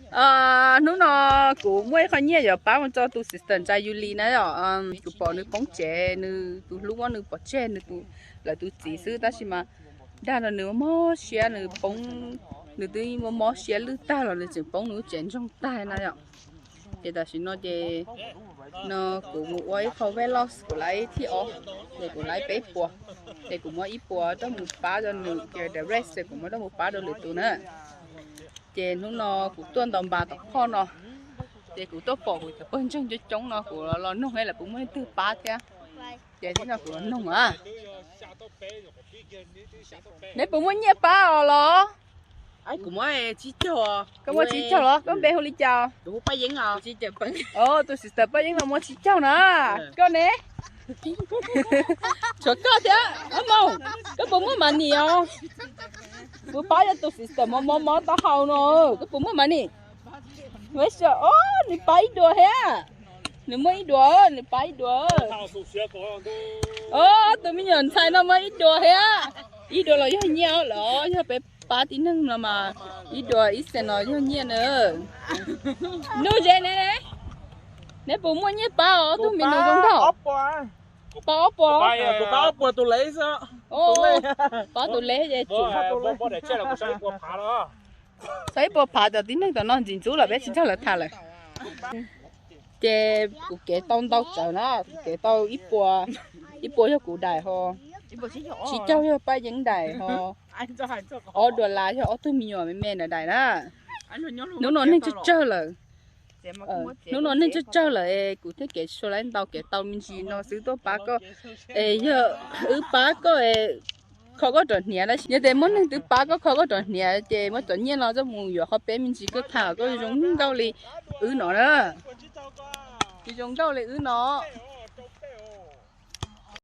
Hnub no kuv muaj ib qho nyiaj yuav pab mus rau tus sister ntsa Yuli na yom. Kuv pom nws poob tsev, nws tus hlub muab nws pov tseg, nws tus, lawv tus txiv xwb, tab sis mas dag no nws mob siab, nws poob, nws twb mob mob siab lwj tag los nws tseem poob nws lub tsev ntsoog tag na yom. Ces tam sim no ces no kuv mus ua ib qho vlog, kuv laib thib ob, ces kuv laib peb puas, ces kuv muab ib puas rov mus pab rau nws, ces the rest ces kuv muab rov mus pab rau lwm tus na. Ces hnub no kuv tuaj ntaus npas tom phoj no, ces kuv tuaj pom kuv cov pawg ntseeg coob coob no, kuv los noog lawv puas muaj leej twg pab thiab. Ces hnub no kuv los noog a. Neb puas muaj nyiaj pab os los? Kuv muaj tsib caug. Koj muaj tsib caug los? Koj npe hu li cas? Tus sister Paj Yeeb no muaj tsib caug na. Koj ne? Tshuav koj thiab. Ab Moos, koj puas muaj money os? Kuv pab yog tus sister mob mob mob taub hau no, koj puas muaj money? Nws pab ib duas thiab. Nws muaj ib duas, nws pab ib duas. Ob tug me nyuam ntxhais no muaj ib duas thiab. Ib duas los yog nyiaj lawm, yog peb pab tib neeg no mas ib duas ib xees no yog nyiaj na. Nuj Ze ne, neb puas muaj nyiaj pab os? Tus me nus zoo nkauj. Pab ob puas. Pab tus lej. Pab tus lej ces tsuas tau ib puas phav cov tib neeg tom no ntxim ntxub lawm, peb tsis nrog lawv tham lawm. Ces kuv kev tau ntau tsawv na, kuv kev tau ib puas, ib puas yog kuv daim ho, tsib caug yog Paj Yeeb daim ho, ob duas las yog ob tug me nyuam me me ntawd daim na. Hnub no neeg tsawg tsawg lawm. Hnub no neeg tsawg tsawg lawm es kuv thiaj kev tsis tshua laib ntau, kev tau me ntsis no xwb tuaj pab koj. Es yog wb pab koj es kho koj rov hniav, tab sis yog tias muaj neeg twb pab koj kho koj rov hniav ces muab cov nyiaj no coj mus yuav qhov peb me ntsis koj tham koj zoo nkauj li wb no na. Zoo nkauj li wb no.